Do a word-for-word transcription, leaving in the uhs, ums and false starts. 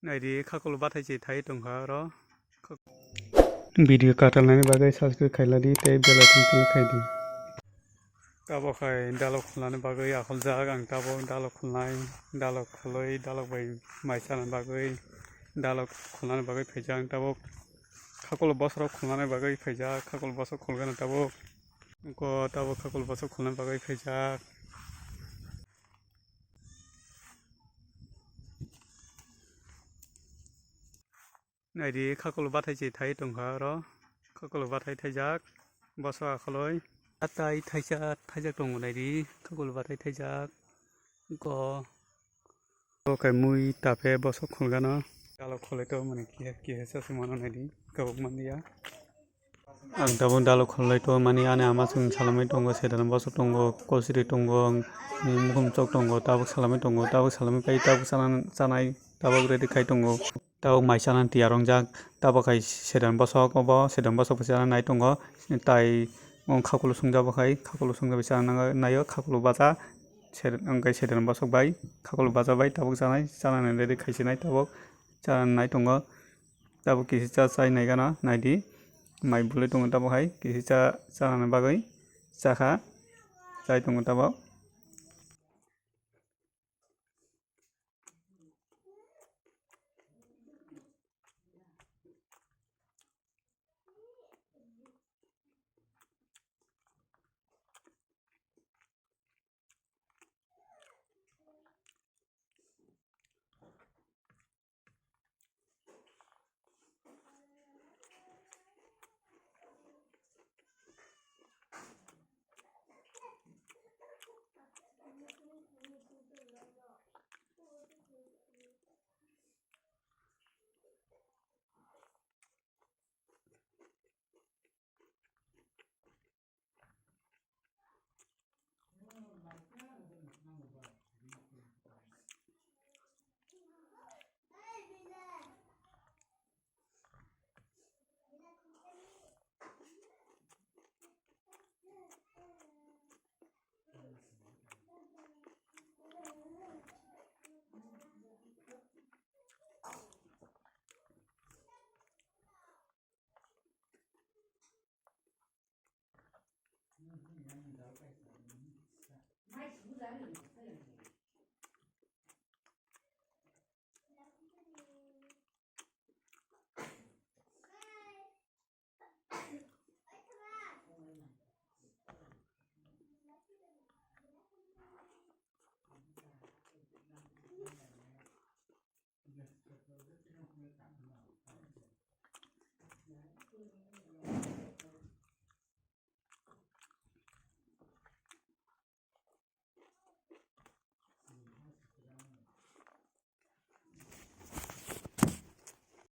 Naidi, khakolo bathai se thai tongkha oro. Video katalnani bagwi subscribe khailadi tei bell icon click khaidi. Tabok hai dalok khulnani bagwi akholjak ang, tabok dalok khulnai, dalok khulwi, dalok bai mai chana bagwi, dalok khulnani bagwi phaijak ang, tabok khakolo bosrok khulnani bagwi phaijak, khakolo bosrok khulgana tabok, tabok khakolo bosrok khulnani bagwi phaijak. Naidi, khakolo bathai se thai tongkha oro. Khakolo bathai thaijak, bosok akholoi. Atai thaisa thaijak tongo, naidi, khakolo bathai thaijak. Go. Okai mui tape bosok khulgano. Dalok khulai to mani kihe, kihe se mano naidi, kabuk manliya. Ang tabuk dalok khulai to mani ani ama chwng salamai tongo, sedan bosok tongo, kosiri tongo, mukhum chok tongo, tabuk salamai tongo, tabuk salamai pai, tabuk chana-, chanai, tabuk ready khai tongo. Tabuk mai chana tiyar wngjak, tabuk hai sedan bosok, obo sedan bosok bai chana nai tongo, tai o khakulu swngjak bo khai, khakulu swngjak bai chana naio, khakulu bacha, ser-, wngkhe sedan bosok bai, khakulu bacha bai tabuk chanai, chanani ready khai sinai tabuk, chana nai tongo. Tabuk kisa cha chai nai gana naidi, mai bwlwi tongo tabuk hai, kisa cha chanani bagwi chakha, chai tongo tabuk.